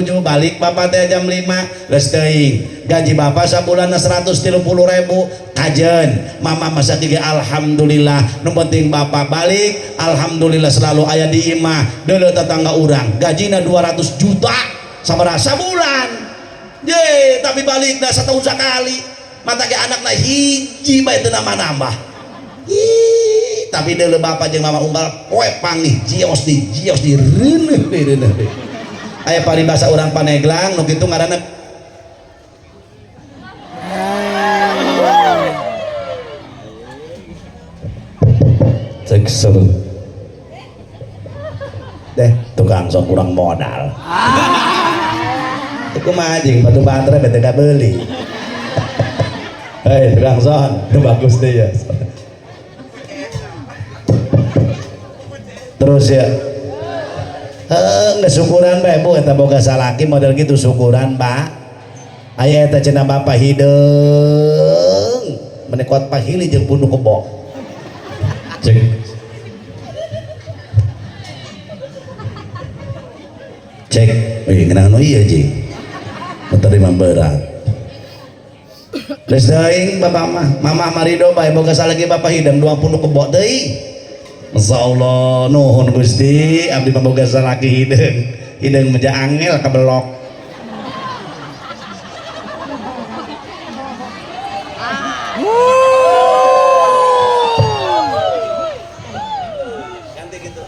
7 balik bapak teh jam 5 geus teuing. Gaji bapak sabulan 130.000 kajen. Mama masa tiga alhamdulillah. Nu penting bapak balik, alhamdulillah selalu aya di imah. Deuleu tetangga urang, gajina 200 juta sabaraha sabulan. Ye, tapi balik dah setahun sekali. Mata ke anakna hiji bae teu nambah-nambah. Ih, tapi deuleu bapak jeung mama unggal poe panggih jios di jios di reuneuh deui reuneuh deui. Aya paribasa urang Paneglang nu kitu ngaranna cek seru deh tukang sok kurang modal. Iku mah jeung batu baterai bete beli. Hei tukang son, itu bagus deh ya. Terus ya, nggak syukuran bae bu, eta boga salaki model gitu syukuran pak. Aya eta cenah bapak hideung, meni kuat pahili jeung pundu kebo. Cek. Cek, euy ngeunah nu ieu jeung. Terima berat. Geus teuing bapak mah, mama marido bae boga salaki bapak hideung 20 kebo deui. Masya Allah, nuhun Gusti, abdi mah boga salaki hideung. Hideung meja angel kabelok. Ganti gitu.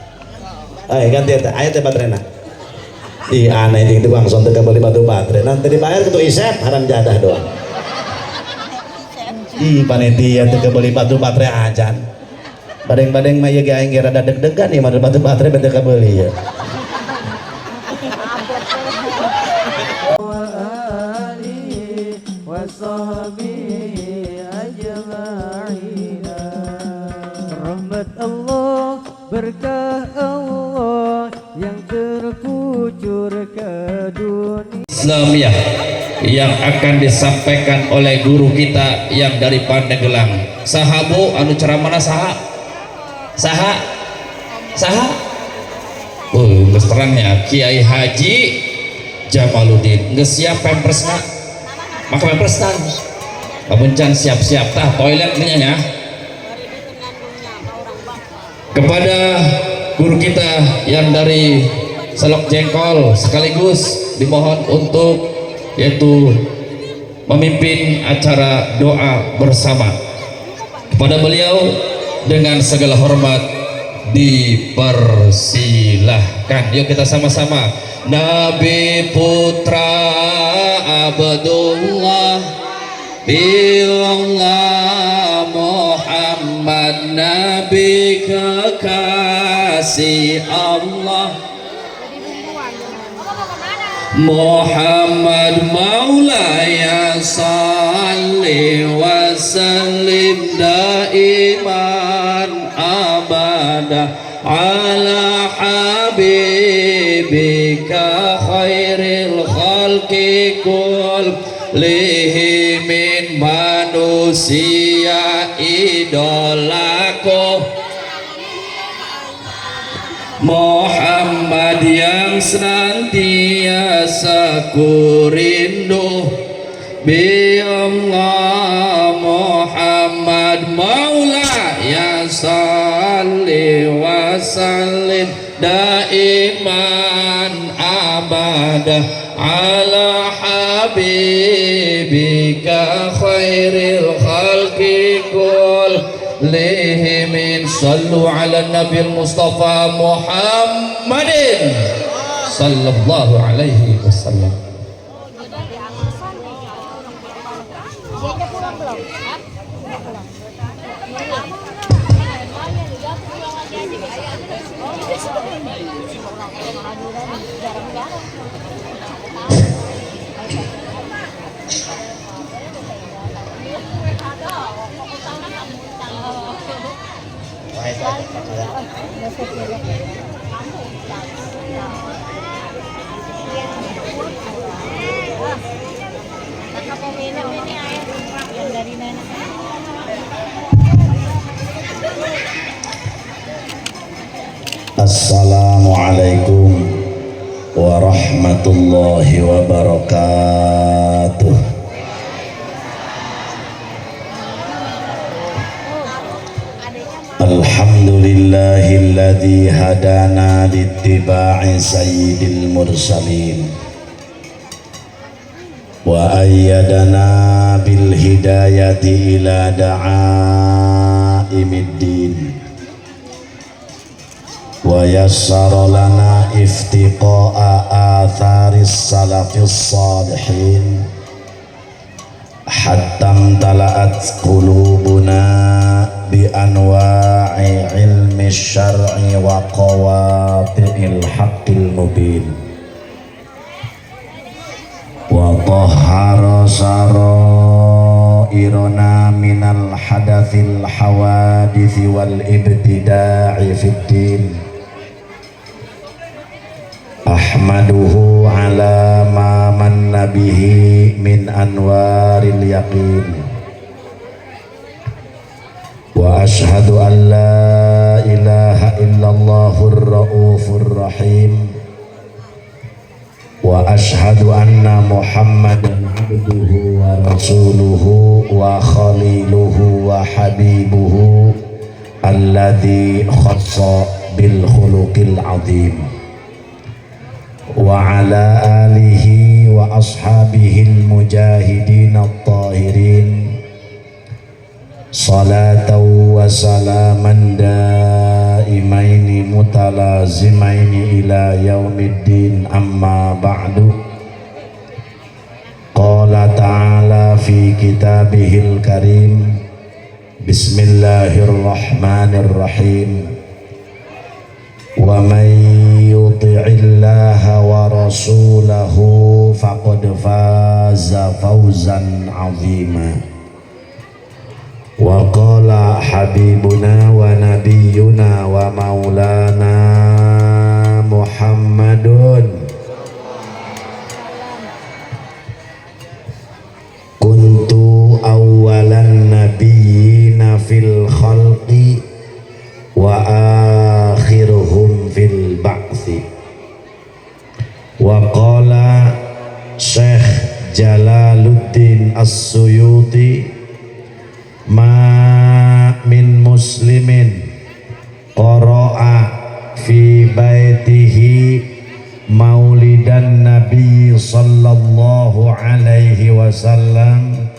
Eh ganti eta, aya teh baterena. Ih aneh jeung tukang son teu beli batu baterai. Nanti dibayar kudu isep haram jadah doang. Ih panitia teu beli batu baterai acan. Badeng-badeng mah ieu ge aing ge rada deg-degan ieu mah batu baterai teu kabeli ya. Rahmat Allah, berkah Allah yang terkucur ke dunia. Islamiyah yang akan disampaikan oleh guru kita yang dari Pandeglang. Sahabu anu ceramahna saha? Saha? Saha? Oh, geus terangnya Kiai Haji Jamaluddin. Geus siap pampersna? Maka pampersna. Lamun can siap-siap tah toilet nya nya. Kepada guru kita yang dari Selok Jengkol sekaligus dimohon untuk yaitu memimpin acara doa bersama. Kepada beliau dengan segala hormat dipersilahkan. Yuk kita sama-sama. Nabi Putra Abdullah Billah Muhammad Nabi kekasih Allah Muhammad Maulaya salli wa sallim daiman abada ala habibika khairil khalqi kullihim min manusia idolaku Muhammad yang senantiasa ku rindu bi Allah Muhammad Maula ya salli wa sallim daiman abada ala habibika khairil khalqi kullihim. Sallu ala nabil Mustafa Muhammadin sallallahu alaihi wasallam. Assalamualaikum Warahmatullahi wabarakatuh. Alhamdulillahilladzi hadana littiba'i sayyidil mursalin wa ayyadana bil hidayati ila da'aimiddin wa yassara lana iftiqa'a atharis salafis salihin hatta imtala'at qulubuna bi anwa'i ilmi syar'i wa qawati'il haqqil mubin wa tahhara sarairana minal hadathil hawadith wal ibtida'i fid din. Ahmaduhu ala ma manna bihi min anwaril yaqin wa ashhadu an la ilaha illallahur raufur rahim wa ashhadu anna muhammadan abduhu wa rasuluhu wa khaliluhu wa habibuhu alladhi khassa bil khuluqil azim wa ala alihi wa ashabihil mujahidin at-tahirin salatan wa salaman daimaini mutalazimaini ila yaumiddin, amma ba'du. Qala ta'ala fi kitabihil karim, bismillahirrahmanirrahim. Wa man yuti'illaha wa rasulahu faqad faza fawzan 'azima. Wa qala habibuna wa nabiyyuna wa maulana Muhammadun kuntu awwalan nabiyyina fil khalqi wa akhiruhum fil ba'thi. Wa qala Syekh Jalaluddin As-Suyuti, ma min muslimin qara'a fi baitihi maulidan nabi sallallahu alaihi wasallam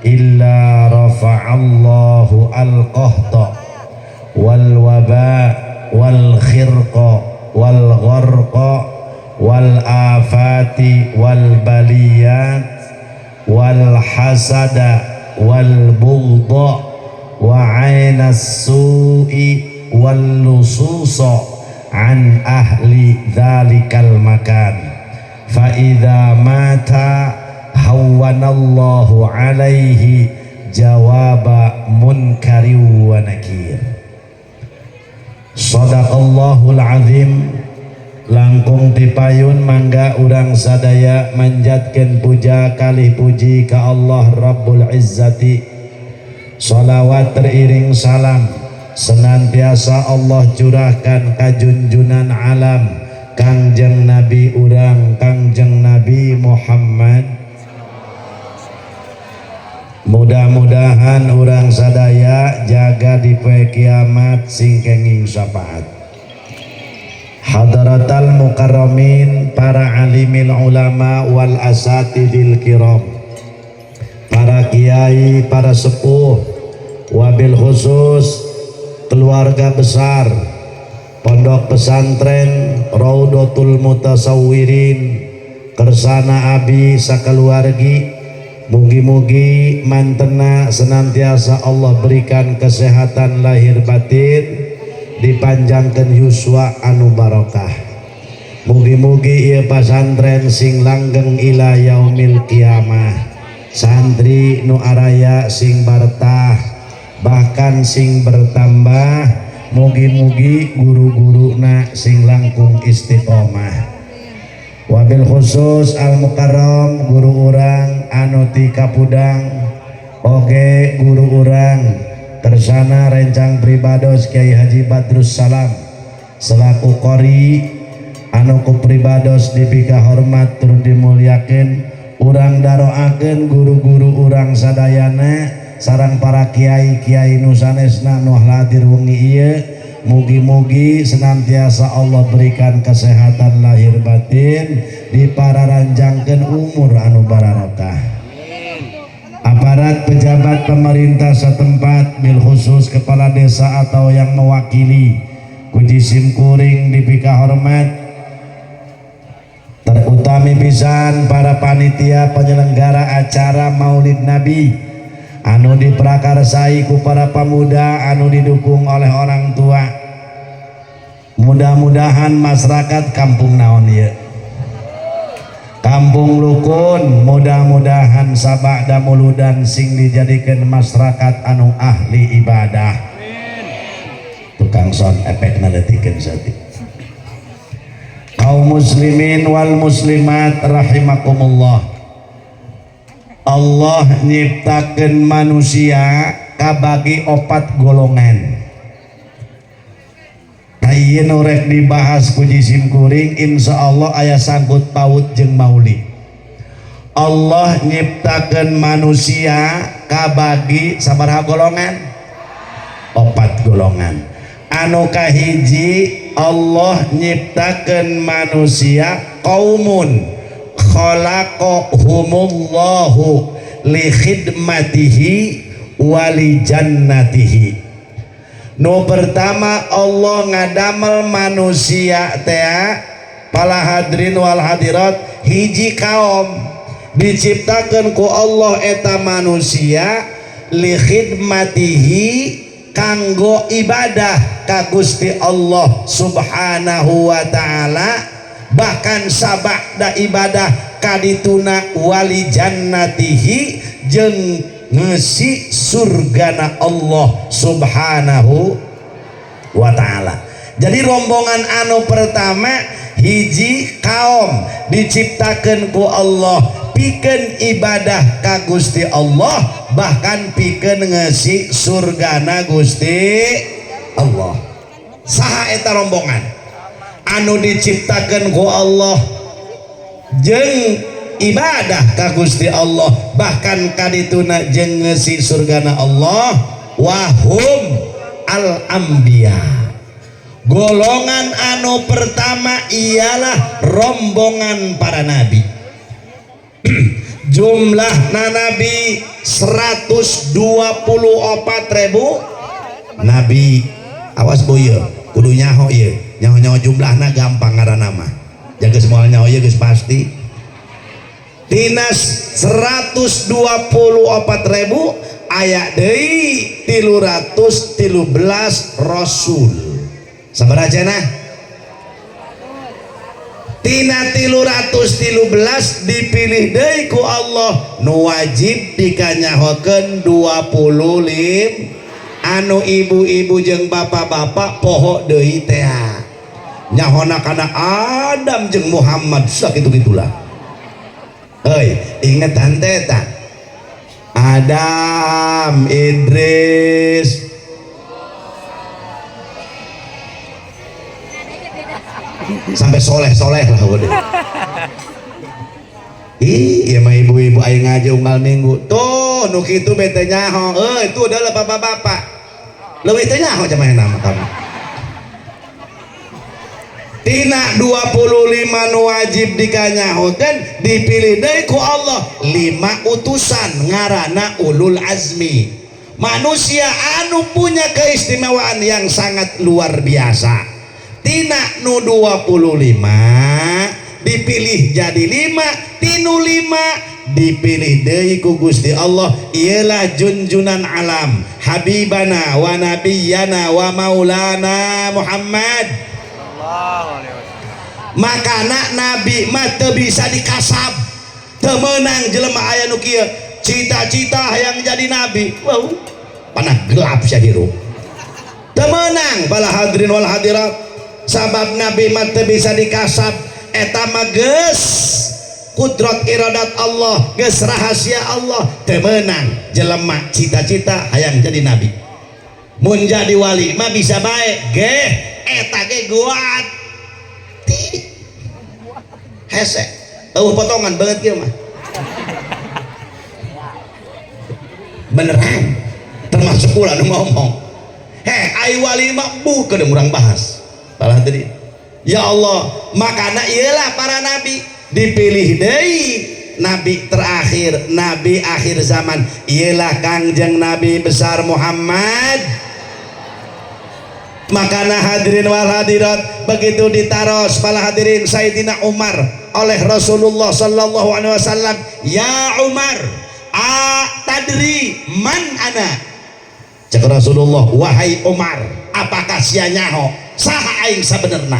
illa rafa'allahu al-qahta wal waba wal khirqa wal gharqa wal afati wal baliyat wal hasada wal bughdha wa ainas su'i wal lususa an ahli dzalikal makan fa idza mata hawwanallahu alaihi jawaba munkari wa nakir. Shadaqallahul azim. Langkung tipayun mangga urang sadaya manjatkeun puja kalih puji ka Allah Rabbul Izzati. Salawat teriring salam senantiasa Allah curahkan ka junjunan alam Kangjeng Nabi urang Kangjeng Nabi Muhammad. Mudah-mudahan urang sadaya jaga di poe kiamat sing kenging syafaat. Hadratal mukarramin, para alimil ulama wal asatidil kiram, para kiai, para sepuh, wabil khusus keluarga besar Pondok Pesantren Raudatul Mutasawwirin Kersana Abi sakeluargi, mugi-mugi mantena senantiasa Allah berikan kesehatan lahir batin, dipanjangkan yuswa anu barokah. Mugi-mugi ieu pasantren sing langgeng ila yaumil kiamah, santri nu araya sing bartah bahkan sing bertambah. Mugi-mugi guru-guruna sing langkung istiqomah. Wabil khusus al mukarram guru urang anu ti Kapudang, oge guru urang Kersana rencang pribados Kiai Haji Badrus Salam selaku qori Anu ku pribados dipika hormat tur dimuliakeun, urang daroakeun guru-guru urang sadayana sareng para kiai-kiai nu sanesna nu hadir wengi ieu. Mugi-mugi senantiasa Allah berikan kesehatan lahir batin, dipararanjangkeun umur anu bararokah. Aparat pejabat pemerintah setempat, bil khusus kepala desa atau yang mewakili, ku jisim kuring dipika hormat, terutami pisan para panitia penyelenggara acara Maulid Nabi anu diprakarsai ku para pemuda anu didukung oleh orang tua. Mudah-mudahan masyarakat kampung naon ieu, Kampung Lukun, mudah-mudahan sabada muludan sing dijadikan masyarakat anu ahli ibadah. Tukang sound efek naletikeun saeutik. Kaum muslimin wal muslimat rahimakumullah, Allah nyiptakeun manusia kabagi opat golongan. Ieu nu rek dibahas ku jisim kuring, insyaallah aya sangkut paut jeung maulid. Allah nyiptakeun manusia kabagi sabaraha golongan? Opat golongan. Anu kahiji, Allah nyiptakeun manusia qaumun khalaqahumullahu li khidmatihi wa li jannatihi. Nu pertama, Allah ngadamel manusia teh, para hadirin wal hadirat, hiji kaum diciptakan ku Allah eta manusia li khidmatihi, kanggo ibadah ka Gusti Allah Subhanahu wa taala, bahkan sabada ibadah kadituna wali jannatihi, jeung ngeusi surgana Allah Subhanahu wa taala. Jadi rombongan anu pertama, hiji kaum diciptakan ku Allah pikeun ibadah ka Gusti Allah, bahkan pikeun ngeusi surgana Gusti Allah. Saha eta rombongan anu diciptakan ku Allah jeung ibadah ka Gusti Allah, bahkan kadituna jeung ngeusi surgana Allah? Wahum al anbiya. Golongan anu pertama ialah rombongan para nabi. Jumlah nabi 124 ribu nabi. Awas boye, kudu nyaho ieu, nyaho-nyaho jumlahna gampang, ngaranna mah jaga semua nyaho ieu geus pasti. Tina 124 ribu aya deui 313 rasul. Sabaraha cenah? Tina 313 dipilih deui ku Allah nu wajib dikanyahokeun 25, anu ibu-ibu jeung bapak-bapak poho deui teh nyahona kana Adam jeung Muhammad, sakitu gitulah. Hei, inget tante tak? Adam, Idris, sampai soleh-soleh lah udah. Ih, iya mah ibu-ibu aing ngaji unggal minggu. Tuh, nu kitu bete nyaho. Eh, itu adalah bapak-bapak. Leuwih teh nyaho camah nama kamu. Tina 25 nu wajib dikanyahokeun, dipilih deui ku Allah 5 utusan ngaranna ulul azmi, manusia anu punya keistimewaan yang sangat luar biasa. Tina nu 25 dipilih jadi 5, tinu 5 dipilih deui ku Gusti Allah ialah junjunan alam, habibana wa nabiyana wa maulana Muhammad. Makana nabi mah teu bisa dikasab, teu meunang jelema aya nu kieu cita-cita hayang jadi nabi. Wow, panah gelap sia hirup. Teu meunang, bala hadirin wal hadirat, sabab nabi mah teu bisa dikasab. Eta mah geus kudrat iradat Allah, geus rahasia Allah. Teu meunang jelema cita-cita hayang jadi nabi. Mun jadi wali mah bisa bae geh, eta ge guat. Hese eueuh potongan banget kieu mah beneran termasuk kula nu ngomong. Heh, ai wali mah bukeun urang bahas salah tadi. Ya Allah, makana iyalah para nabi dipilih deui nabi terakhir, nabi akhir zaman ialah Kangjeng Nabi besar Muhammad. Makana hadirin wal hadirat, begitu ditaros para hadirin Sayyidina Umar oleh Rasulullah sallallahu alaihi wasallam, ya Umar, a tadri man ana? Cek Rasulullah, wahai Umar, apakah sia nyaho saha aing sabenerna?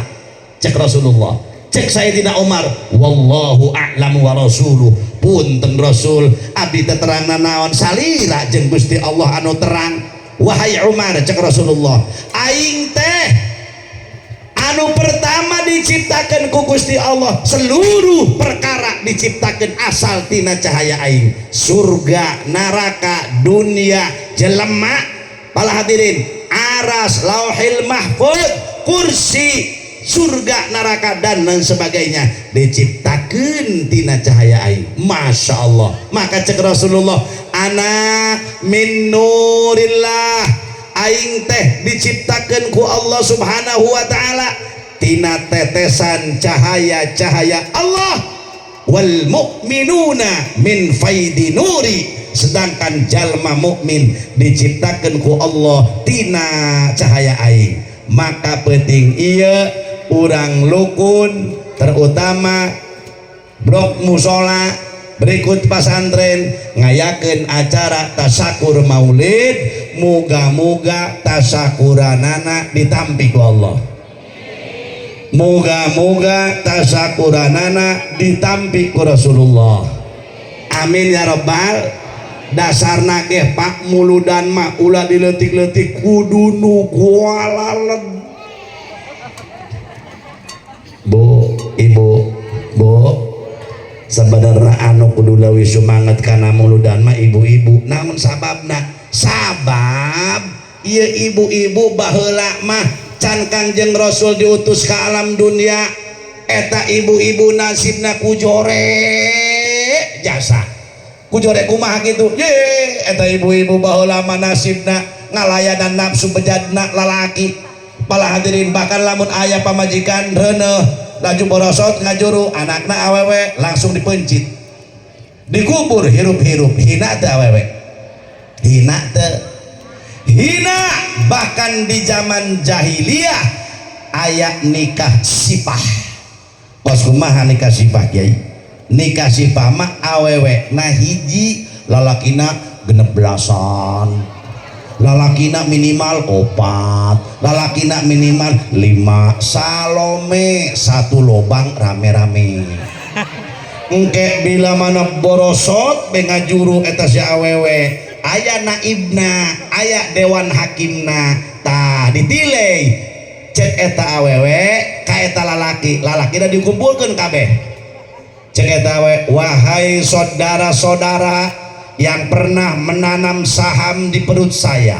Cek Rasulullah. Cek Sayyidina Umar, wallahu a'lamu wa rasuluh. Punten Rasul, abdi teh terangna naon, salira jeung Gusti Allah anu terang. Wahai Umar, cek Rasulullah, aing teh anu pertama diciptakan ku Gusti Allah, seluruh perkara diciptakan asal tina cahaya aing, surga, neraka, dunia, jelema, para hadirin, aras, lauhil mahfud, kursi, surga, neraka, dan lain sebagainya diciptakan tina cahaya aing. Masya Allah. Maka cek Rasulullah, ana min nurillah, aing teh diciptakan ku Allah Subhanahu wa ta'ala tina tetesan cahaya-cahaya Allah, wal mu'minuna min faidi nuri, sedangkan jalma mukmin diciptakan ku Allah tina cahaya aing. Maka penting iya urang lukun, terutama blok musola berikut pasantren ngayakeun acara tasakur maulid, muga-muga tasakuranana ditampi ku Allah, muga-muga tasakuranana ditampi ku Rasulullah, amin ya rabbal. Dasarna ge Pak, muludan mah ulah dileutik-leutik, kudu nu kualaled. Bu, ibu, bu, sebenarnya anu kudu leuwih sumanget kana muludan mah ibu-ibu. Namun sababna? Sabab ieu ibu-ibu baheula mah can Kangjeng Rasul diutus ke alam dunia, eta ibu-ibu nasibna kujore jasa. Kujore kumaha kitu? Ye, eta ibu-ibu baheula mah nasibna ngalayanan nafsu bejadna lalaki. Pala hadirin, bahkan lamun aya pamajikan reuneuh laju borosot ngajuru anakna awewe langsung dipencit, dikubur hirup-hirup. Hina teu awewe? Hina teu? Hina. Bahkan di zaman jahiliyah aya nikah sifah. Pas kumaha nikah sifah, kiai? Nikah sifah mah awewe nah hiji, lalakina 16-an, lalakina minimal opat, lalakina minimal 5. Salome satu lobang rame-rame. Engke bila mana borosot bengajuru eta si awewe, aya naibna, aya dewan hakimna, tah ditilai. Cek eta awewe ka eta lalaki, lalakina dikumpulkeun kabeh. Cek eta awewe, wahai saudara-saudara yang pernah menanam saham di perut saya,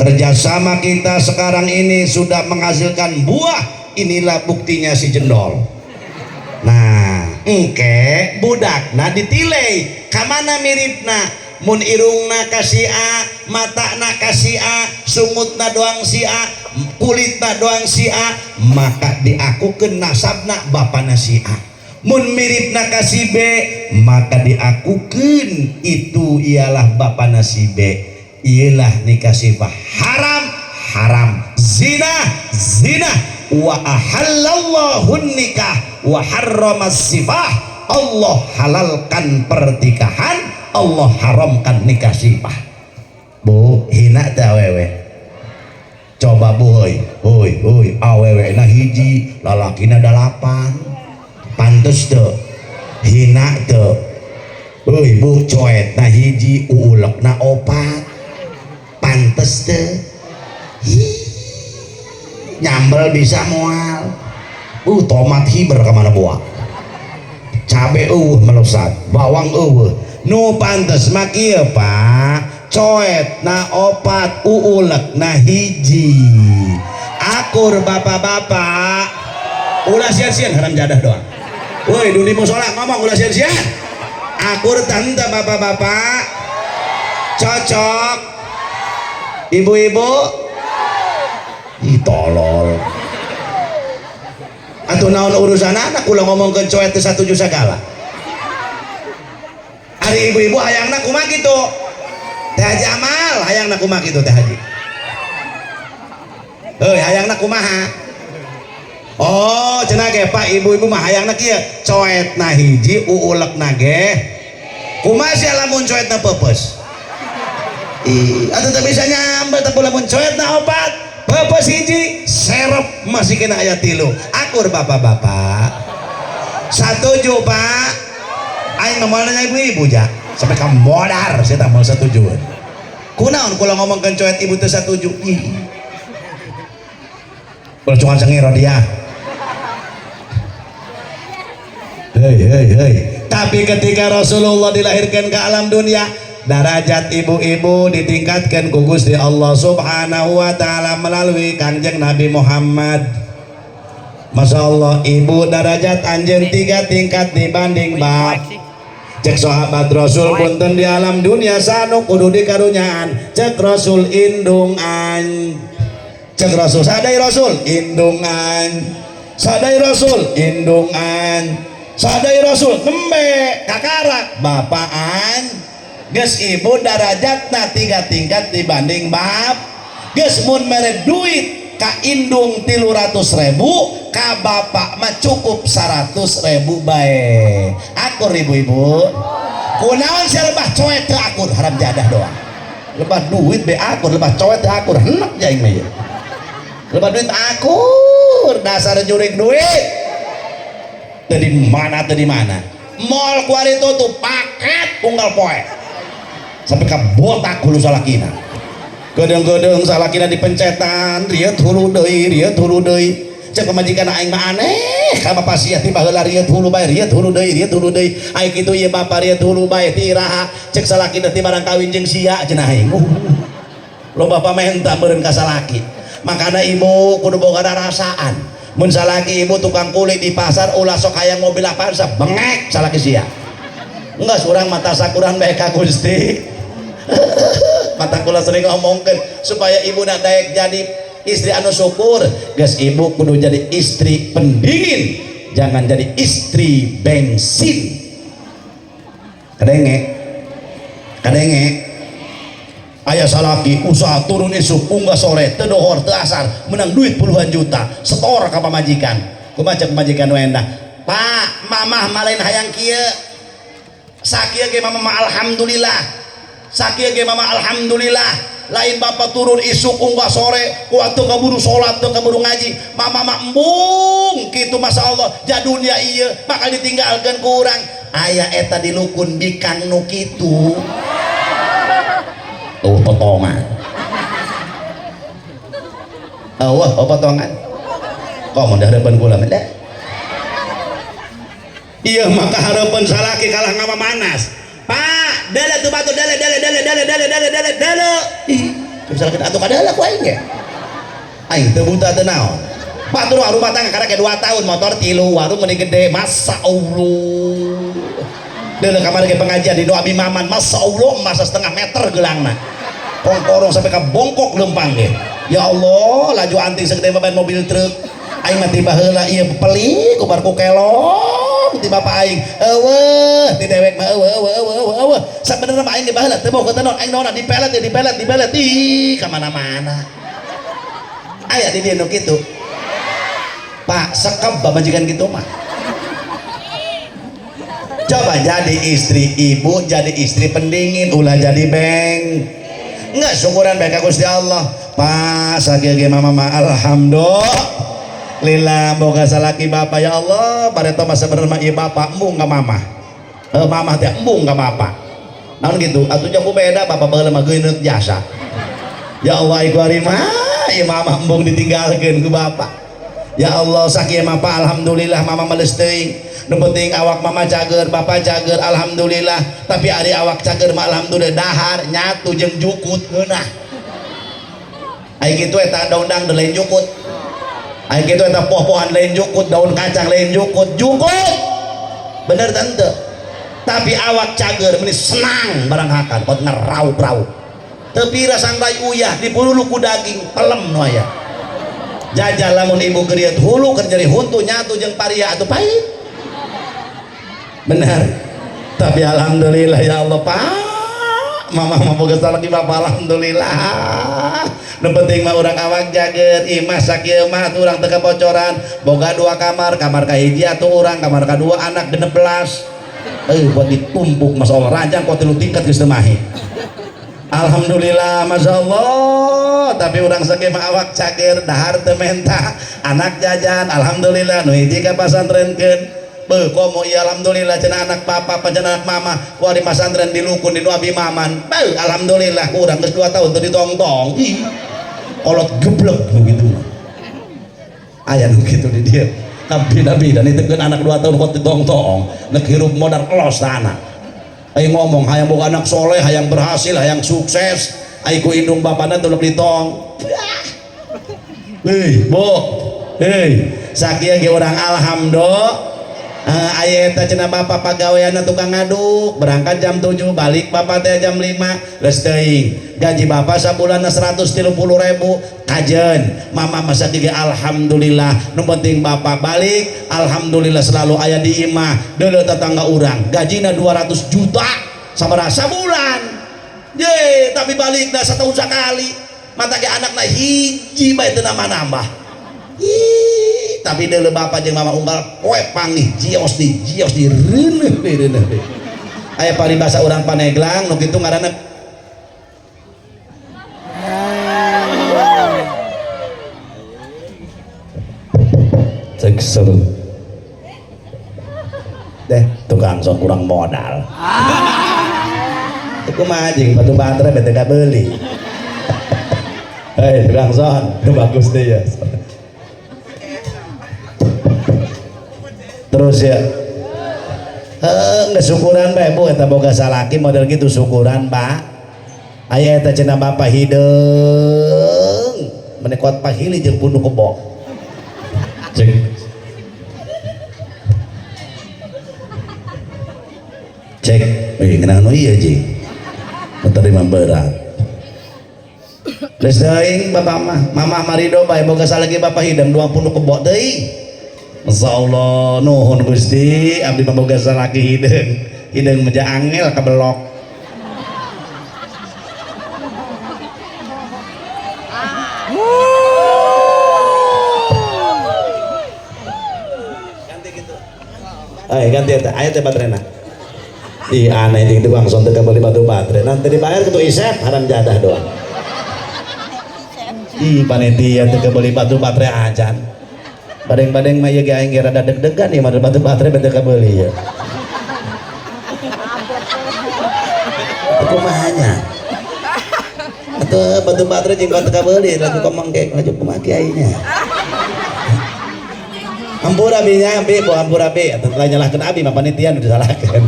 kerjasama kita sekarang ini sudah menghasilkan buah, inilah buktinya si jendol. Nah, engke budakna ditilai kamana miripna. Mun irungna ka si A, matana ka si A, sungutna doang si A, kulitna doang si A, maka diakukeun nasabna bapana si A. Mun miripna ka si B, maka diakukeun itu ialah bapana si B. Ialah nikah sifah haram, haram, zina, zina. Wa ahallallahu nikah wa harramas sifah. Allah halalkan pernikahan, Allah haramkan nikah sifah. Bu, hina teh awewe? Coba bu, hoi hoi hoi, awewe na hiji, lalakina 8, pantes teu? Hina teu? Hoi bu, coet na hiji, uulek na 4, pantes teu? Nyambel bisa moal? Tomat hiber kemana buah, cabe melesat, bawang nu pantes mah kieu Pak, coet na 4, uulek na 1. Akur bapak-bapak? Ulah sieun-sieun, haram jadah doang. Woi, dunia musola ngomong ulah sia-sia. Akur tante bapak-bapak? Cocok? Ibu-ibu? Ih, tolol. Atuh naon urusan anak ulah ngomongkeun coet teu satuju sagala. Ari ibu-ibu hayangna kumaha kitu? Teh Haji Amal hayangna kumaha kitu Teh Haji? Heuy, hayangna kumaha? Oh, cenah ge Pak, ibu-ibu mah hayangna kieu, coetna hiji uulekna ge. Kumaha sia lamun coetna peupeus? Ih, atuh teu bisa nyambel teh lamun coetna opat, peupeus hiji, serep masih kena aya tilu. Akur bapak-bapak? Satuju, Pak? Aing mah moal nanya ibu-ibu ja. Sampai ka modar saya tak mau satujuan. Kunaon kula ngomongkeun coet ibu teu satuju? Ih. Ulah cuman sengir dia. Hei hei hei. Tapi ketika Rasulullah dilahirkan ke alam dunia, darajat ibu-ibu ditingkatkan ku Gusti Allah Subhanahu wa taala melalui Kanjeng Nabi Muhammad. Masya Allah, ibu darajat anjeun 3 tingkat dibanding bab. Cek sahabat Rasul punten di alam dunia sanu kudu dikarunyaan. Cek Rasul indungan. Cek Rasul sadai Rasul indungan. Sadai Rasul indungan. Sadai Rasul nembe kakarak bapaan. Geus ibu darajatna 3 tingkat dibanding bab. Geus mun mere duit ka indung 300.000, ka bapak mah cukup 100.000 bae. Akur ibu-ibu? Kunaon sia lebah coet teu akur, haram jadah doang. Lebah duit be akur, lebah coet teu akur, henek aing mah ieu. Lebah duit akur, dasar jurig duit. Teu di mana teu di mana. Mall kuari tutup paket unggal poe. Sampai ka botak hulu salakina. Gedeng-gedeng salakina dipencetan, rieut hulu deui, rieut hulu deui. Cek pamajikan aing mah aneh, ka bapak sia ti baheula rieut hulu bae, rieut hulu deui, rieut hulu deui. Aing kitu ieu bapak rieut hulu bae ti iraha. Cek salakina ti barang kawin jeung sia cenah aing. Loba pamenta meureun ka salaki. Makana ibu kudu boga rasaan. Mun salaki ibu tukang kulit di pasar ulah sok hayang mobil Avanza, bengek salaki sia. Enggak urang mata sakuran bae ka Gusti. Mata kula sering ngomongkeun supaya ibu nak daek jadi istri anu syukur. Geus ibu kudu jadi istri pendingin, jangan jadi istri bensin. Kadenge? Kadenge? Aya salaki usaha turun isuk unggah sore teu dohor teu asar menang duit puluhan juta setor ka pamajikan. Kumaha cek pamajikan nu endah? Pak, mamah malain hayang kieu. Sakieu ge mamah mah alhamdulillah. Sakieu ge mamah alhamdulillah. Lain bapak turun isuk unggah sore kuat teu kaburu salat teu kaburu ngaji. Mamah mah embung kitu masya Allah. Ja dunia ieu bakal ditinggalkeun ku urang. Aya eta dilukun bikang nu kitu. Oh potongan. Oh, oh potongan. Kok mun harapan kula mah? Iya maka harapan salaki kalah ngama manas. Pak, dele tuh batu dele dele dele dele dele dele dele dele. Ih, salaki atuh kadele ku aing ge. Aing teu buta teu naon. Batur rumah tangga karek 2 tahun motor 3 warung meni gede, masa Allah. Dele kamari ke pengajian di doa Maman, masa Allah masa setengah meter gelangna. Kongkorong sampai ka bongkok lempang ge. Ya Allah, laju anting segede baban mobil truk. Aing mah tiba heula ieu pelik kubar ku kelong ti bapak aing. Eueuh, ti dewek mah eueuh eueuh eueuh eueuh. Sabenerna mah aing ge baheula teu boga tenon aing naonna dipelet dipelet dipelet ih ka mana-mana. Aya di dieu nu kitu. Pak, sekep pamajikan kitu mah. Coba jadi istri ibu, jadi istri pendingin, ulah jadi beng. Enggak syukuran baik ka Gusti Allah. Pak, sakieu ge mama mah alhamdulillah boga salaki bapak ya Allah, bareto mah sabenerna mah ieu bapak embung ka mama. Mama teh embung ka bapak. Naon gitu? Atuh jauh beda bapak baheula mah geuneut jasa. Ya Allah iku ari mah ieu mama embung ditinggalkeun ku bapak. Ya Allah sakieu mah Pak alhamdulillah mama males teuing. Nu penting awak mama cager, bapak cager alhamdulillah. Tapi ari awak cager mah alhamdulillah dahar nyatu jeung jukut ngeunah. Ai kitu eta daun-daun lain jukut. Ai kitu eta poh-pohan lain jukut, daun kacang lain jukut, jukut. Bener tante. Tapi awak cager meni senang barang hakan pot ngeraup-raup. Teu pira sangrai uyah dipululu ku daging pelem nu aya. Jajal lamun ibu geriat hulu keur nyeri huntu nyatu jeung paria atuh pahit. Bener. Tapi alhamdulillah ya Allah Pak. Mama mah boga salaki bapak alhamdulillah. Nu penting mah urang awak jager, imah sakieu mah atuh urang teu kebocoran. Boga 2 kamar, kamar kahiji atuh urang, kamar kadua anak 16. Buat ditumpuk masyaallah ranjang kuat 3 tingkat geus teu mahi. Alhamdulillah masyaallah, tapi urang sakieu mah awak cager, dahar teu menta, anak jajan alhamdulillah nu hiji ka pasantrenkeun. Beuh komo ieu alhamdulillah cenah anak papa cenah anak mama ku di pasantren di Lukun di nu abi maman. Beuh alhamdulillah urang geus 2 tahun teu ditongtong. Ih, kolot geblek nu kitu mah. Aya nu kitu di dieu. Kabina-bina nitipkeun anak 2 tahun kok ditongtong, nek hirup modar los ta anak. Ayo ngomong hayang boga anak soleh, hayang berhasil, hayang sukses, ayo ku indung bapana teu ditong. Hei, Bu. Hei, sakieu ge urang alhamdulillah. Aya eta cenah bapa pagaweanna tukang ngaduk, berangkat jam 7, balik bapa teh jam 5, geus teuing. Gaji bapa sabulanna 130.000, kajen. Mama masa ge alhamdulillah, nu penting bapa balik, alhamdulillah selalu aya di imah. Deuleu tetangga urang, gajina 200 juta sabaraha sabulan. Ye, tapi balikna satahun sakali. Mata ge anakna hiji bae teu nambah-nambah. Ih, tapi deuleu bapa jeung mama unggal poe panggih jios di jios di reuneuh deui reuneuh deui. Aya paribasa urang Paneglang nu kitu ngaranna Cek seru. Deh, tukang sok kurang modal. Iku mah jeung batu baterai bete kabeuli. Hei, tukang son, itu bagus deh ya. Terus ya, nggak syukuran bae bu, eta boga salaki model gitu syukuran pak. Aya eta cenah bapak hideung, menekot pahili jeung punduh kebo. Cek. Cek, ngeunah nu ieu jeung. Terima berat. Geus teuing bapak mah, mamah marido bae boga salaki bapak hideung 2 punduh kebo deui. Masyaallah, nuhun Gusti, abdi mah boga salaki hideung. Hideung meja angel kabelok. Ganti gitu. Ganti eta, aya teh baterena. Ih, aneh jeung tukang son teu kabeuli batu baterai. Nanti dibayar kudu isep haram jadah doang. Ih, panitia teu kabeuli batu baterai acan. Badeng-badeng mah ieu ge aing ge rada deg-degan ieu mah batu baterai bete kabeuli ieu. Kumaha nya? Atuh batu baterai jeung batu kabeuli laju komeng ge laju kumaha kiainya. Hampura bi nya bi, bu hampura bi, atuh lain nyalahkeun abi mah panitia nu disalahkeun.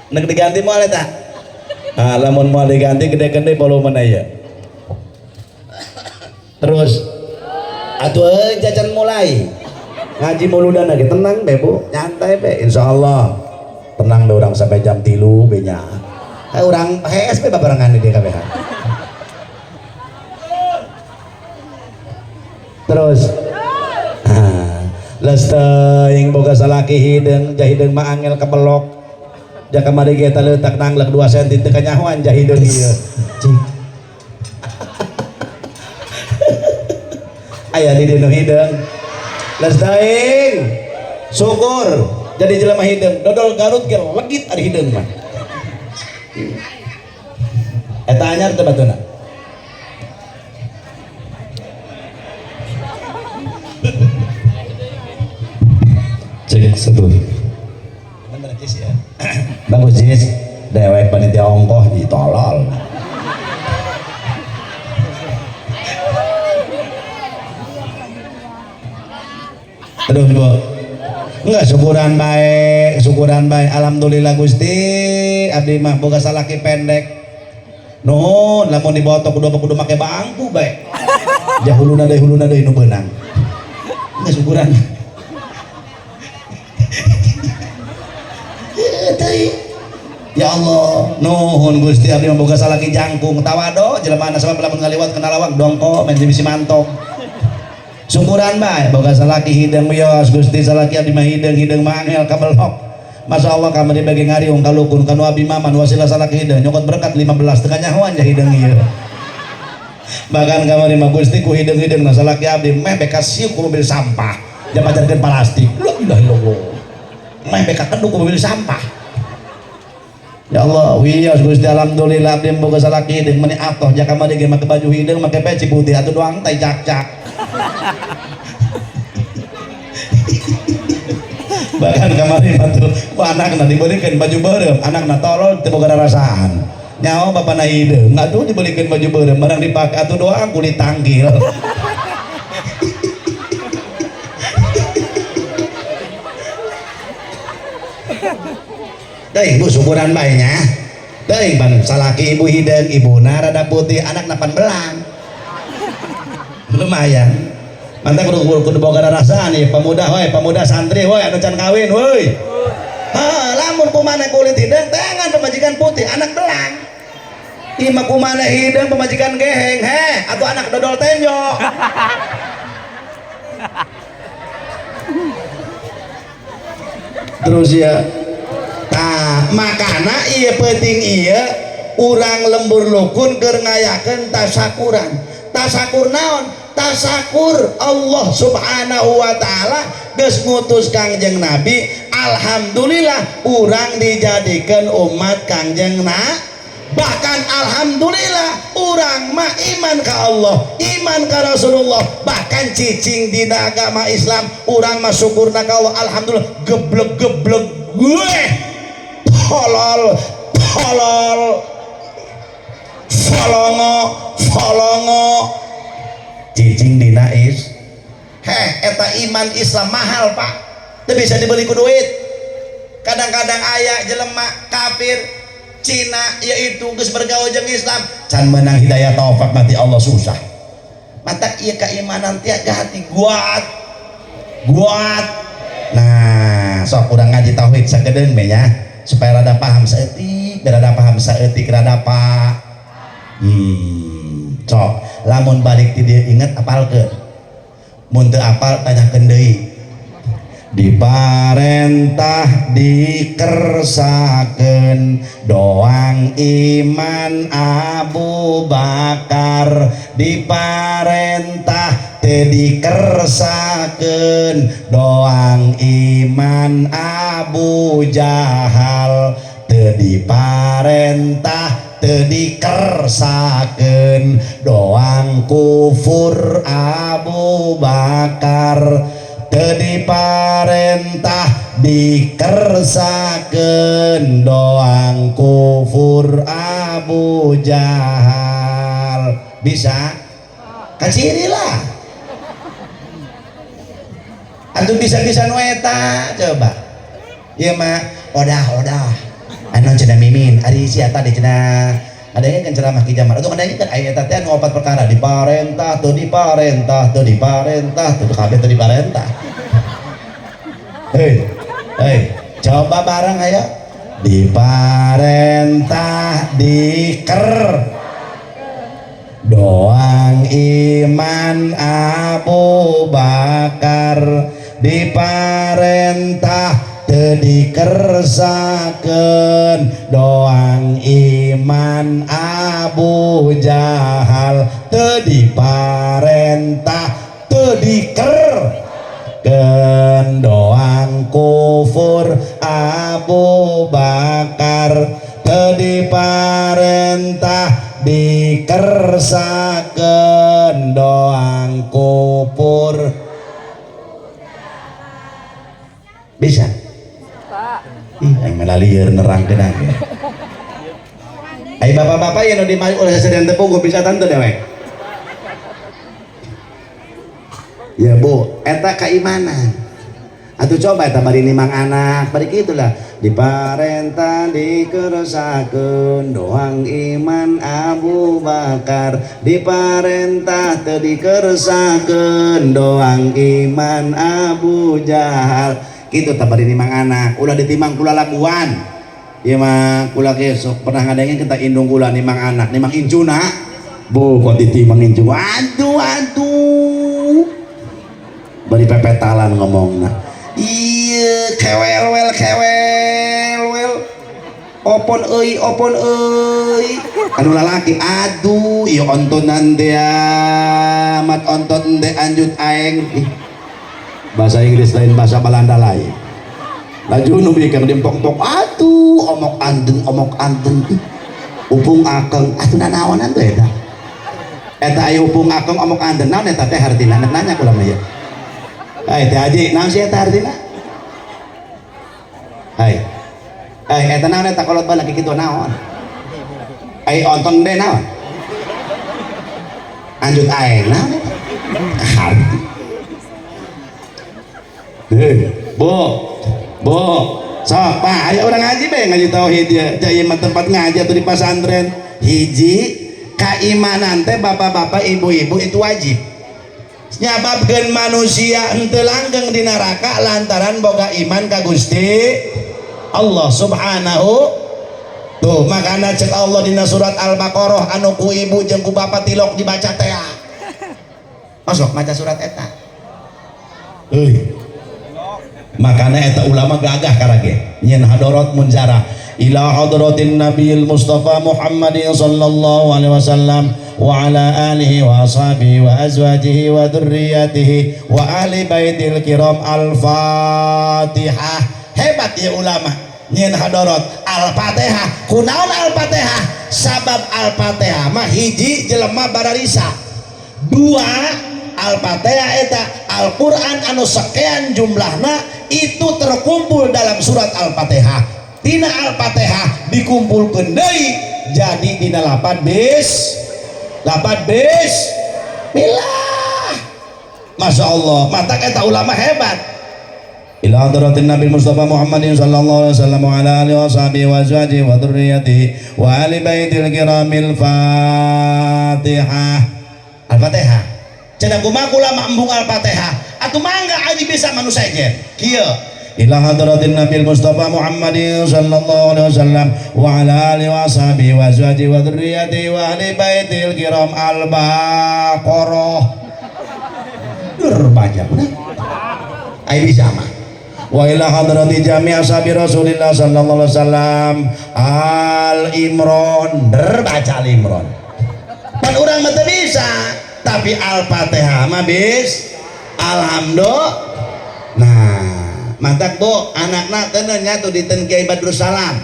Nek diganti moal eta? Ah, lamun moal diganti gede-gede volumena ieu. Terus atuh jajan mulai ngaji muludan lagi tenang be bu, nyantai be, insyaallah tenang be urang sampai jam 3 be nya. Urang HS be babarengan di DKBH. Terus leus teuing boga salaki hideung, jah hideung mah angel kebelok. Ja kamari ge taleutak nanglek 2 senti teu kanyahoan jah hideung ieu. Cik. Aya di dinu hideung. Leus teuing. Syukur jadi jelema hideung. Dodol Garut ge legit ari hideung mah. Eta anyar teh batuna. Cek satu. Bener Jis ya. Bagus Jis. Dewek panitia ongkoh ditolol. Terus Bu. Enggak syukuran baik, syukuran baik. Alhamdulillah Gusti, abdi mah boga salaki pendek. Nuhun, lamun dibotok kudu kudu make bangku bae. Jahuluna deui huluna deui nu beunang. Enggak syukuran. Ya Allah, nuhun Gusti abdi mah boga salaki jangkung tawado jelema sabab lamun ngaliwat kana lawang dongko men bisi mantok. Syukuran bae boga salaki hideung wios Gusti salaki abdi mah hideung hideung mah angel kabelok. Masya Allah kamari bagi ngariung kalukun kanu abi maman wasilah salaki hideung nyokot berkat 15 teu kanyahoan ja hideung ieu. Bahkan kamari mah Gusti ku hideung-hideung na salaki abdi meh beka siuk ku mobil sampah japajarkeun plastik. La ilaha illallah. Meh beka keduk ku mobil sampah. Ya Allah, wios Gusti alhamdulillah abdi boga salaki hideung meuni atoh ja kamari ge make baju hideung make peci putih atuh doang tai cak-cak. Bahkan kamari mah tuh ku anakna dibelikeun baju beureum, anakna tolol teu boga rarasaan. Nyaho bapana hideung, atuh dibelikeun baju beureum barang dipake atuh doang kulit tangkil. Teuing bu syukuran bae nya. Teuing ban salaki ibu hideung, ibuna rada putih, anakna pan belang. Lumayan. Mantap kudu boga rarasaan ieu pemuda we, pemuda santri we anu can kawin weuy. Heuh, lamun kumaneh kulit hideung tangan pemajikan putih, anak belang. Ieu mah kumaneh hideung pemajikan geheng, heh, atuh anak dodol tenjo. Terus ya tah makana ieu penting ieu urang lembur lukun keur ngayakeun tasakuran. Tasakur naon? Tasakur Allah Subhanahu wa taala geus ngutus Kangjeng Nabi, alhamdulillah urang dijadikeun umat Kangjeng Nabi. Bahkan alhamdulillah urang mah iman ka Allah, iman ka Rasulullah, bahkan cicing dina agama Islam urang mah syukurna ka Allah, alhamdulillah geblek-geblek gue tolol tolol folongo folongo cicing dina is heh eta iman Islam mahal Pak, teu bisa dibeli ku duit. Kadang-kadang aya jelema kafir Cina yaitu geus bergaul jeung Islam can meunang hidayah taufik mati Allah susah. Mata ieu keimanan tiaga hati kuat kuat. Nah sok urang ngaji tauhid sakedeung we nya supaya rada paham saeutik, rada paham saeutik rada pak. Sok lamun balik ti dieu inget apalkeun. Mun teu apal tanyakeun deui. Diparentah dikersakeun doang iman Abu Bakar, diparentah teu dikersakeun doang iman Abu Jahal, teu diparentah teu dikersakeun doang kufur Abu Bakar, teu diparentah dikersakeun doang kufur Abu Jahal. Bisa? Kaciri lah antum bisa-bisa nu eta coba ieu mah odah-odah anu cenah mimin ari sia tadi cenah ada yang kan ceramah ki jamar atuh kadang kan aya eta teh anu opat perkara diparentah teu diparentah teu diparentah teu kabeh teu diparentah. Hei, hei, coba bareng ayo. Diparentah diker doang iman Abu Bakar, diparentah teu dikersakeun doang iman Abu Jahal, teu diparentah teu dikerkeun doang kufur Abu Bakar, teu diparentah dikersakeun doang kufur. Bisa? Ih, aing mah lieur nerangkeun age. Ai bapak-bapak yen nu di ulah sasadian tepung bisa tante dewek. Ya Bu, eta keimanan. Atuh coba eta bari nimang anak, bari kitulah. Diparentah dikeresakeun doang iman Abu Bakar, diparentah teu dikeresakeun doang iman Abu Jahal. Kitu tah bari nimang anak, ulah ditimang kula laguan. Ieu mah kula ge sok pernah ngadengin kita indung kula nimang anak, nimang incuna. Bu, kok ditimang incu. Aduh, aduh. Bari pepetalan ngomongna. Iya, kewel-wel kewel-wel. Opon euy, opon euy. Anu lalaki, aduh, ieu ontonan teh amat onton teh anjut aeng. Ih, bahasa Inggris lain bahasa Belanda lain. Laju nu bikang diempok-empok, aduh, omok anten, omok anten. Ih, upung akeng, atuh nanaonan teh eta. Eta aya upung akeng omok anten, naon eta teh hartina? Nek nanya kula mah ieu. Hai teh Haji, naon sih eta hartina? Hai. Eh, eta naon eta kolot bae kitu naon? Ai onton deh naon? Anjut aeng naon eta? Harti. Hei, Bu. Bu, sok Pak, ayo orang ngaji bae ngaji tauhid ya. Jaya mah tempat ngaji atau di pasantren. Hiji, keimanan teh bapak-bapak, ibu-ibu itu wajib. Nyababkeun manusia henteu langgeng di neraka lantaran boga iman ka Gusti Allah Subhanahu. Tuh makana cek Allah dina surat Al-Baqarah anu ku ibu jeung ku bapak tilok dibaca teh. Masuk maca surat eta. Euy. Makana eta ulama gagah karage nyen hadorot munzara ila hadratin nabiyil mustafa Muhammadin sallallahu alaihi wasallam wa ala alihi wa ashabihi wa azwajihi wa dzurriyyatihi wa ahli baitil kiram. Al-Fatihah. Hebat ya ulama nyen hadorot Al-Fatihah. Kunaon Al-Fatihah? Sabab Al-Fatihah mah hiji jelema bararisa, dua Al-Fatihah eta Al-Quran anu sekian jumlahna itu terkumpul dalam surat Al-Fatihah. Tina Al-Fatihah dikumpulkeun deui jadi dina lapan bis lapan bis milah. Masya Allah, mata eta ulama hebat. Ila hadratin Nabi Mustafa Muhammadin sallallahu alaihi wasallam wa ala alihi wa sahbihi wa azwajihi wa dzurriyyatihi wa ahli baitil kiramil Fatihah. Al-Fatihah. Cenah kumaha kula mah embung Al-Fatihah? Atuh mangga aja bisa manusia sejen. Kieu. Ila hadratin Nabi Mustafa Muhammadin sallallahu alaihi wasallam wa ala alihi wa sahbihi wa azwajihi wa dzurriyyatihi wa ahli baitil kiram. Al-Baqarah. Dur baca udah. Ayo bisa mah. Wa ila hadrati jami' ashabi Rasulillah sallallahu alaihi wasallam. Al-Imran, der baca Al-Imran. Pan urang mah teu bisa, tapi Al-Fatihah mah bis. Alhamdulillah. Nah, mantak Bu, anakna teu nya tuh diten Kiai Badrus Salam.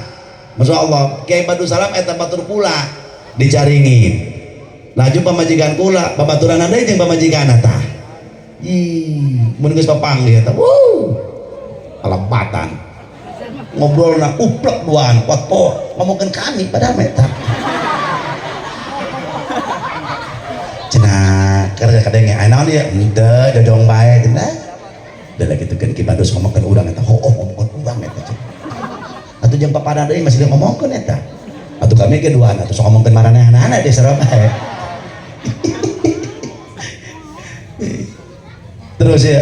Masya Allah, Kiai Badrus Salam eta batur kula dicaringin. Laju pamajikan kula, babaturan deui jeung pamajikan tah. Ih, mun geus papanggih eta. Wuh. Kalepatan. Ngobrolna uplek duaan, kuat po, ngomongkeun kami padahal meta. Cenah keur kadenge aya naon ieu? Henteu jojong bae cenah. Da kitu kan Ki Badrus ngomongkeun urang eta, hooh ngomongkeun urang eta cenah. Atuh jeung papada deui masih ngomongkeun eta. Atuh kami ge duaan atuh sok ngomongkeun maranehanana deui sarua bae. Terus ya.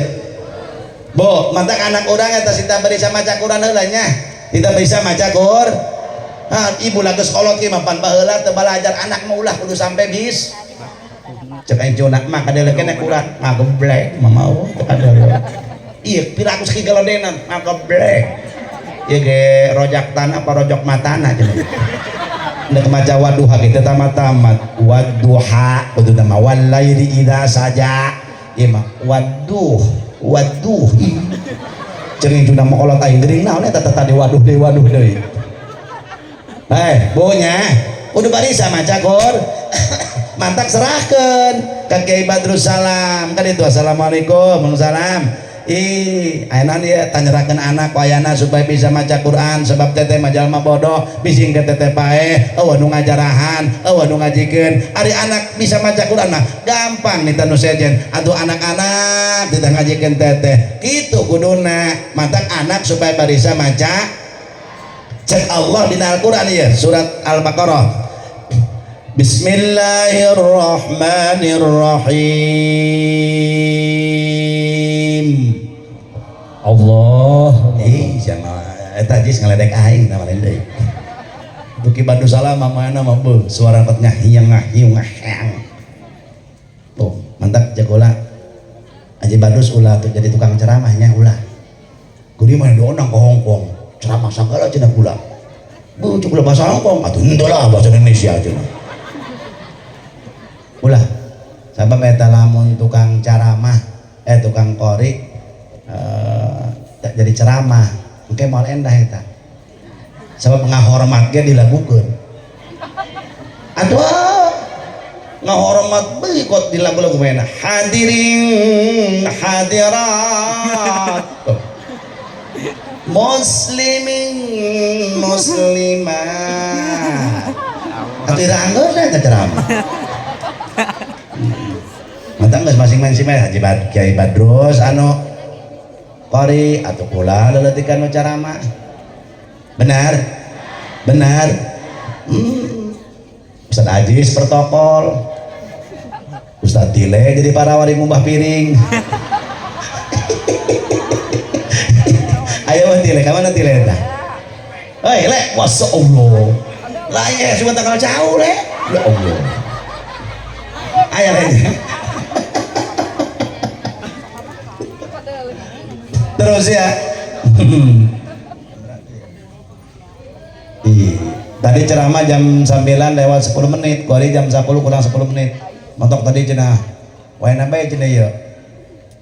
Bu, mantak anak urang eta sita bari maca Quran heula nya. Kita bisa maca Quran. Ha, ibu lagi sekolah ki mapan baheula teu balajar anak mah ulah kudu sampai bis. Cek aing jonak mah kadele keneh Quran ngageblek mah mau teu kadele. Ieu piraku sakieu galodenan ngageblek. Ieu ge rojak tanah apa rojok matana cenah. Nek maca waduha ge teu tamat-tamat. Waduha kudu mah walaili idza saja. Ieu mah waduh waduh. Cering cuna mokolot aing geuring naon eta tadi waduh deui waduh deui. Eh, bonya kudu barisa maca Quran. Mantak serahkeun ka Kiai Badrus Salam. Kan itu assalamualaikum, waalaikumsalam. Ih, ayeuna ieu tanyerakeun anak wayana supaya bisa maca Quran sebab teteh mah jalma bodoh, bising ke teteh paeh, eueuh nu ngajarahan, eueuh nu ngajikeun. Ari anak bisa maca Quran mah gampang nita nu sejen. Atuh anak-anak tidak ngajikeun teteh. Kitu kuduna, mantak anak supaya barisa maca. Cek Allah dina Al-Qur'an ieu surat Al-Baqarah. Bismillahirrahmanirrahim. Allah. Ih, sama eta jis ngaledek aing tah lain deui. Duki Bandu Salam mamana mah beuh suara kot ngahiang ngahiung ngahang. Tuh, mantap jagola. Haji Badrus ulah tuh jadi tukang ceramahnya ulah. Kudu mah dionang ke Hong Kong, ceramah sagala cenah kula. Beuh cuk ulah bahasa Hong Kong atuh henteu lah bahasa Indonesia cenah. Ulah. Sabab eta lamun tukang ceramah tukang qori jadi ceramah engke moal endah eta. Sabab ngahormat ge dilagukeun. Atuh ngahormat beuh kot di lagu-lagu mainna hadirin hadirat muslimin muslimat atuh ira anggeus eta ceramah. Mantap geus masing-masing mah Haji Bad Kiai Badrus anu qori atuh kula leuleutikan nu ceramah. Benar? Benar? Ustaz Ajis protokol. Ustaz Tile jadi parawari ngumbah piring. Ayo mah Tile, ka mana Tile eta? Hei, le, masya Allah. Lah ya, cuma tanggal jauh le. Ya Allah. Ayo le. Terus ya. Tadi ceramah jam 9:10, kuari jam 10 kurang 10 menit. Montok tadi cenah. Wae bae cenah ieu.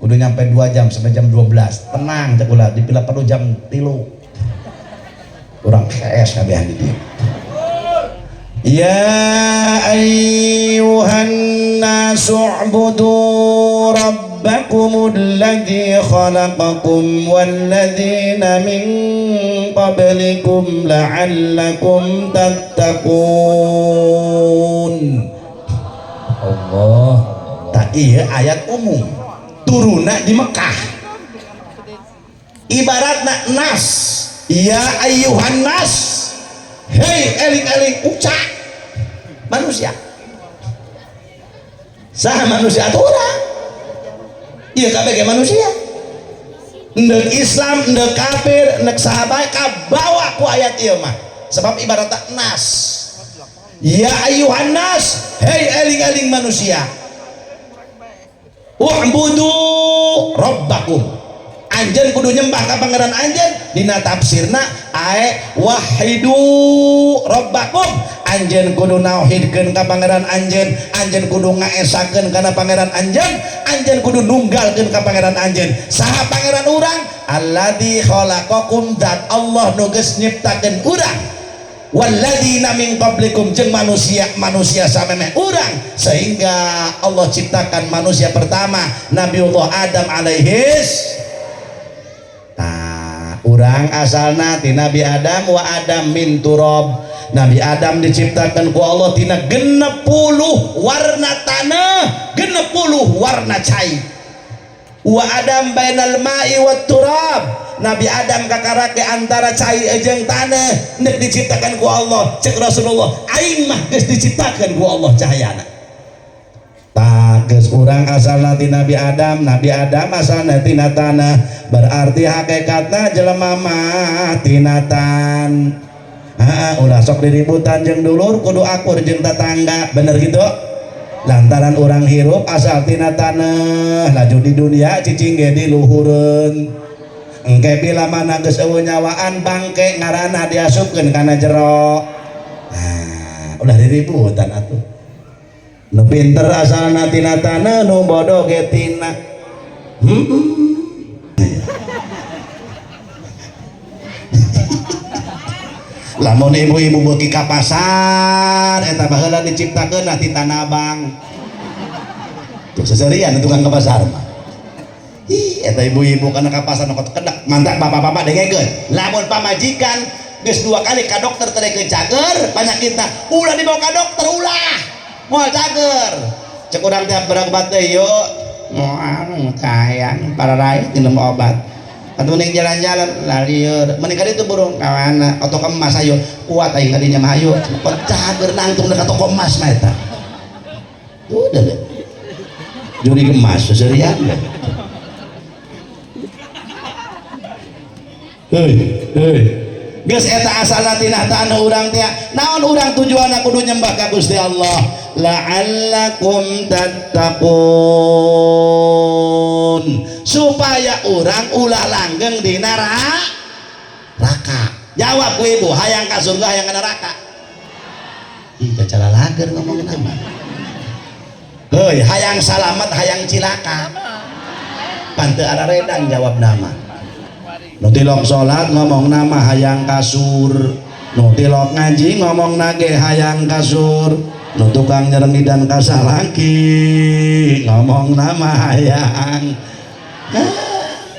Kudu nyampe 2 jam sampai jam 12. Tenang cek ulah dipila perlu jam 3. Urang PS kabehan di dieu. Ya ayyuhan nasu ubudu rabbakumul ladzi khalaqakum walladzina min qablikum la'allakum tattaqun. Allah. Tak iya ayat umum turuna di Mekah. Ibaratna nas, ya ayyuhan nas, hei eling-eling uca manusia. Sah manusia atau orang? Iya kabeh ge manusia. Ndek Islam, ndek kafir, ndek sahabat kabawa ku ayat ieu mah. Sebab ibaratna nas. Ya ayyuhan nas, hei eling-eling manusia. U'budu rabbakum. Anjeun kudu nyembah ka pangeran anjeun dina tafsirna ae wahidu rabbakum. Anjeun kudu nauhidkeun ka pangeran anjeun, anjeun kudu ngaesakeun kana pangeran anjeun, anjeun kudu nunggalkeun ka pangeran anjeun. Saha pangeran urang? Alladzi khalaqakum, zat Allah nu geus nyiptakeun urang. Walladzina min qablikum, jeung manusia-manusia samemeh urang, sehingga Allah ciptakan manusia pertama Nabiullah Adam alaihis. Tah, urang asalna ti Nabi Adam, wa Adam min turab. Nabi Adam diciptakan ku Allah tina 60 warna tanah, 60 warna cai. Wa Adam bainal ma'i wat turab. Nabi Adam kakarake antara cai jeung tanah nek diciptakan ku Allah. Cek Rasulullah, aing mah geus diciptakan ku Allah cahayana. Tah geus urang asalna ti Nabi Adam, Nabi Adam asalna tina tanah, berarti hakikatna jelema mah tina tan. Heeh, ulah sok diributan jeung dulur, kudu akur jeung tetangga, bener gitu? Lantaran urang hirup asal tina tanah, laju di dunia cicing ge di luhureun. Engke bila mana geus eueuh nyawaan bangke ngaranna diasupkeun kana jero. Nah, ulah diributan atuh. Nu pinter asalna tina tanah, nu bodoh ge tina. Lamun ibu-ibu beuki ka pasar eta baheula diciptakeun ti Tanah Abang. Tuh seserian tukang ka pasar mah. Ih, eta ibu-ibu kana ka pasar nu kedak mantap bapak-bapak dengekeun. Lamun pamajikan geus 2 kali ka dokter teh rek cager panyakitna, ulah dibawa ka dokter ulah. Moal cager. Cek urang teh berobat teh yo moal kayang para rakyat minum obat. Atuh mending jalan-jalan lalieur, mending ka ditu burung kawana atau ke emas ayo kuat aing kadinya mah ayo cager nangtung dekat toko emas mah eta. Udah deh. Juri emas seserian. Heuy, heuy. Geus eta asalna tina tanu urang teh. Naon urang tujuanna kudu nyembah ka Gusti Allah? La'allakum tattaqun. Supaya urang ulah langgeng di neraka. Jawab ku ibu, hayang ka surga hayang ka neraka? Ih, cara lager ngomong nama. Heuy, hayang salamet hayang cilaka. Pan teu araredang jawab nama. Nu tilok salat ngomong nama hayang kasur, nu tilok ngaji ngomong nage hayang kasur, nu tukang nyerengidan kasalaki ngomong nama hayang.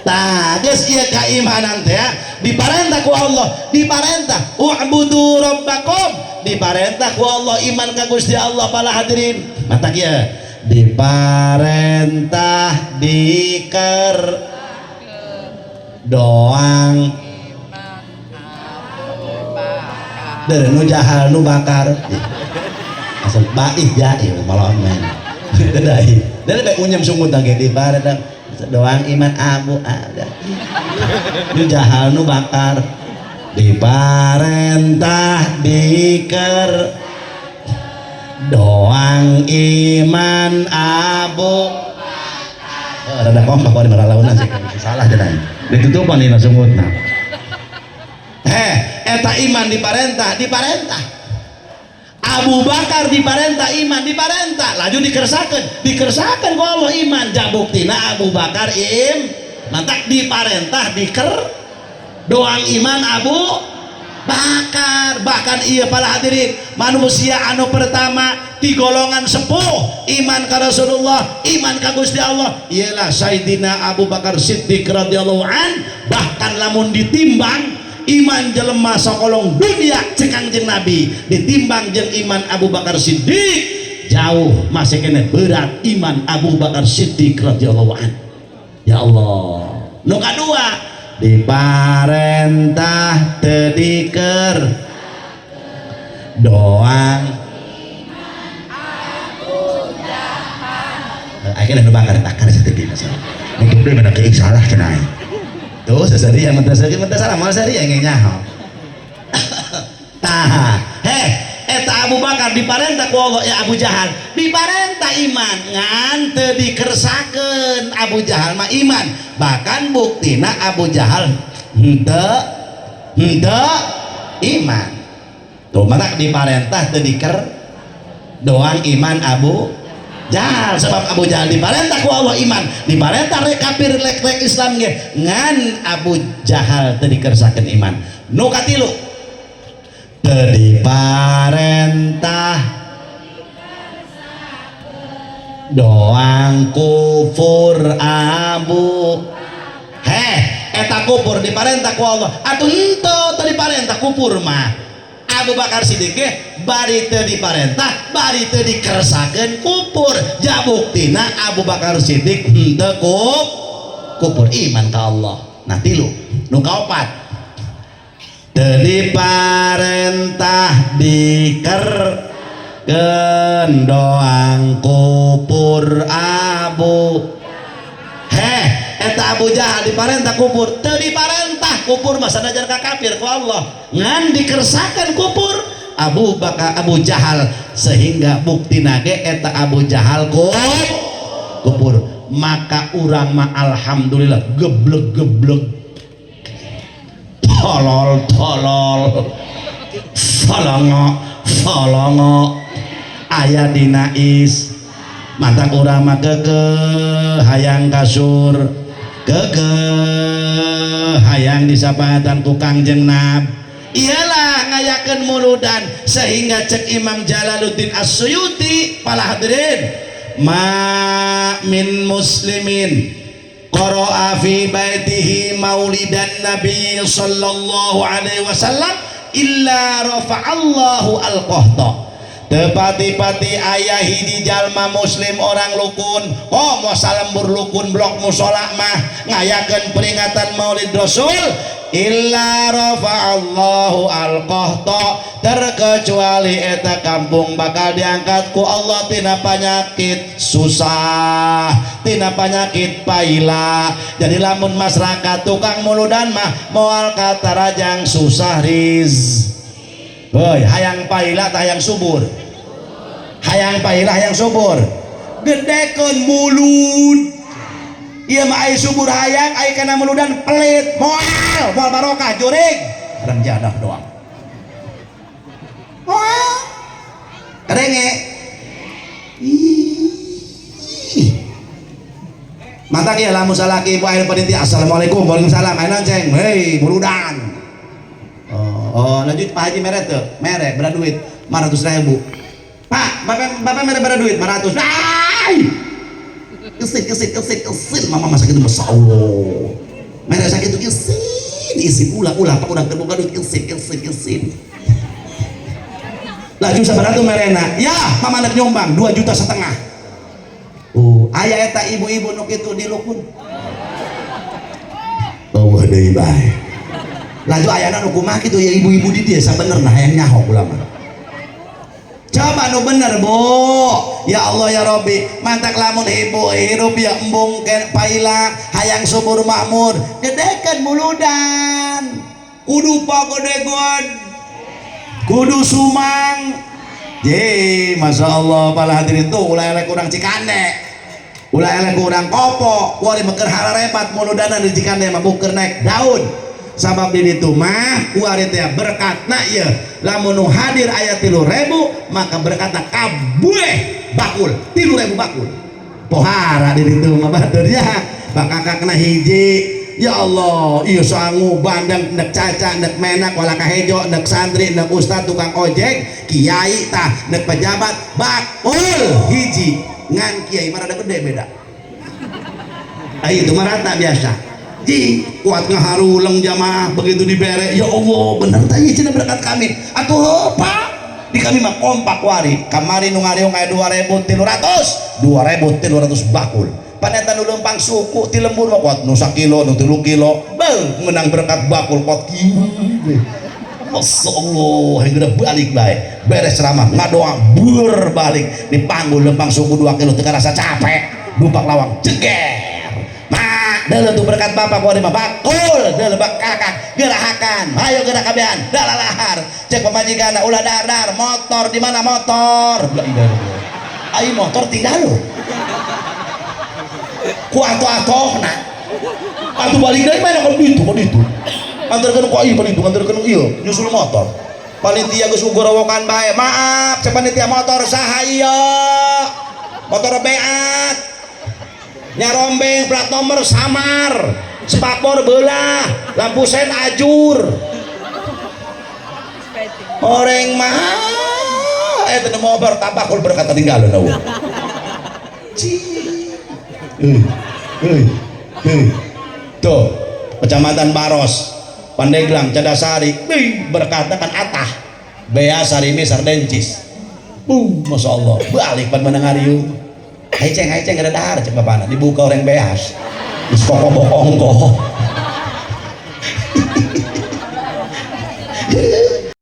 Tah, geus ieu keimanan teh diparentah ku Allah, diparentah u'budu rabbakum, diparentah ku Allah iman ka Gusti Allah para hadirin. Mata kieu diparentah diker doang dari nu jahal nu bakar asal baih jail malah main teu dari bae unyam sungut lagi diparentah doang iman abu ada nu jahal nu bakar diparentah diker doang iman abu. Rada kompak kalau di maralaunan sih salah jenah ditutupan ini sungutna. Eta iman diparentah, diparentah. Abu Bakar diparentah iman, diparentah. Laju dikersakeun, dikersakeun ku Allah iman. Jabuktina Abu Bakar im, mantak diparentah diker doang iman Abu Bakar. Bahkan iya para hadirin, manusia anu pertama di golongan sepuh iman ka Rasulullah, iman ka Gusti Allah ialah Sayyidina Abu Bakar Siddiq radhiyallahu an. Bahkan lamun ditimbang iman jelema sakolong dunia cek Kangjeng Nabi ditimbang jeung iman Abu Bakar Siddiq jauh masih kena berat iman Abu Bakar Siddiq radhiyallahu an. Ya Allah. Nu kadua diparentah teu diker doang akhirnya nu bakar bakar saeutik masalah untuk dia mana kei salah cenah tuh seseri yang mentah seri mentah salah mal seri yang nyaho. Tah heh eta Abu Bakar diparentah ku Allah ya Abu Jahal diparentah iman ngan teu dikersakeun Abu Jahal mah iman. Bahkan buktina Abu Jahal henteu henteu iman tuh mana diparentah teu diker doang iman Abu Jahal. Sebab Abu Jahal diparentah ku Allah iman, diparentah rek kafir rek rek Islam ge ngan Abu Jahal teu dikersakeun iman. Nu katilu teu diparentah doang kufur Abu. Heh eta kufur diparentah ku Allah atuh henteu teu diparentah kufur mah. Abu Bakar Siddiq ge bari teu diparentah bari teu dikersakeun kufur. Jabuktina Abu Bakar Siddiq henteu kufur iman ka Allah. Nah tilu. Nu kaopat teu diparentah dikerkeun doang kufur Abu. Heh eta Abu Jahal diparentah kufur teu diparentah kufur mah sanajan ka kafir ku Allah ngan dikersakeun kufur Abu Bakar Abu Jahal sehingga buktina ge eta Abu Jahal kufur. Maka urang mah alhamdulillah geblek-geblek tolol tolol folongo folongo aya dina is mantak urang mah keukeuh hayang kasur keukeuh hayang disapatan ku Kangjeng Nab. Iyalah ngayakeun muludan sehingga cek Imam Jalaluddin As-Suyuti para hadirin ma min muslimin qara'a fi baitihi maulidan nabi sallallahu alaihi wasallam illa rafa'allahu al-qahta. Tepati-pati ayah hiji jalma muslim orang lukun, oh mau salembur lukun blok musola mah ngayakeun peringatan maulid rasul illa rafa'allahu al-qahta. Terkecuali eta kampung bakal diangkat ku Allah tina penyakit susah, tina penyakit paila. Jadi lamun masyarakat tukang muludan mah moal katarajang susah riz. Heuy, hayang paila tah hayang subur? Hayang paila hayang subur? Gedekeun mulud. Ieu mah ai subur hayang, ai kana muludan pelit, moal, moal barokah jurig. Barang jadah doang. Moal. Kadenge. Ih. Mata kieu lamun salaki ibu aya panitia, assalamualaikum, waalaikumsalam, aya ceng, hei muludan. Oh, lanjut Pak Haji mere teu? Mere, berapa duit? 500.000. Pak, bapak mere berapa duit? 500. Ai. Kesin, kesin, kesin, kesin. Mama masak itu, Masya Allah. Mere sakit itu kesin, isin ulah, ulah, pak udah terbuka duit, kesin, kesin, kesin. Laju sabar tuh merena. Ya, mama nek nyumbang 2,5 juta. Oh, aya eta ibu-ibu nuk itu di lukun. Oh, deui bae. Laju ayana nu kumaha kitu ya ibu-ibu di dia sabenerna hayang nyaho kula mah. Coba nu bener bu, ya Allah ya Robbi, mantak lamun ibu hirup ya embung ke paila hayang subur makmur, gedekeun muludan, kudu pagedegan, kudu sumang. Je, masya Allah, pala hadirin tuh ulah elek urang Cikande, ulah elek urang Kopo, kuari meker hararepat muludana di Cikande mah buker naik daun. Sabab di ditu mah kuari teh berkatna ieu lamun nu hadir aya 3.000 maka berkatna kabeh bakul 3.000 bakul pohara di ditu mah batur ya bakakakna hiji. Ya Allah, ieu sangu bandeng nek caca nek menak wala kahejo nek santri nek ustad tukang ojek kiai tah nek pejabat bakul hiji ngan kiai mah rada gede beda. Ayo itu mah rata biasa. Ji kuat ngaharuleng jamaah begitu dibere ya Allah bener tah ieu cenah berkat kami atuh Pak di kami mah kompak wari kamari nu ngariung aya 2.300 2.300 bakul paneta nu leumpang suku ti lembur mah kuat nu sakilo nu 3 kilo beuh menang berkat bakul kuat kieu. Masya Allah hingga balik bae beres ceramah ngadoa berbalik dipanggul lempang suku 2 kilo teu rasa capek dumpak lawang jeger. Mak, deuleu tuh berkat bapak kuari mah bakul, deuleu bak kakak gerahakan, ayo gerak kabehan, dalalahar. Cek pamajikan ulah dar-dar, motor di mana motor? La ilaha illallah. Ai motor tinggal lo. Ku atoh-atohna. Atuh balik deui mana kan ditu, kan ditu. Antarkeun ku ieu, kan ditu, antarkeun ieu, nyusul motor. Panitia geus gorowokan bae. Maaf, cek panitia motor saha ieu? Motor beat. Nyarombeng plat nomor samar, spakbor belah, lampu sen ajur. Orang mah eta nu motor tabakul berkat tinggal eueuh. Ci. Tuh, Kecamatan Baros, Pandeglang, Cadasari, berkata kan atah. Bea Sarimi Sardencis. Masya Allah, balik pan menang ngariung. Hai ceng ada dahar cek bapana dibuka orang beas. Geus koko bokongko.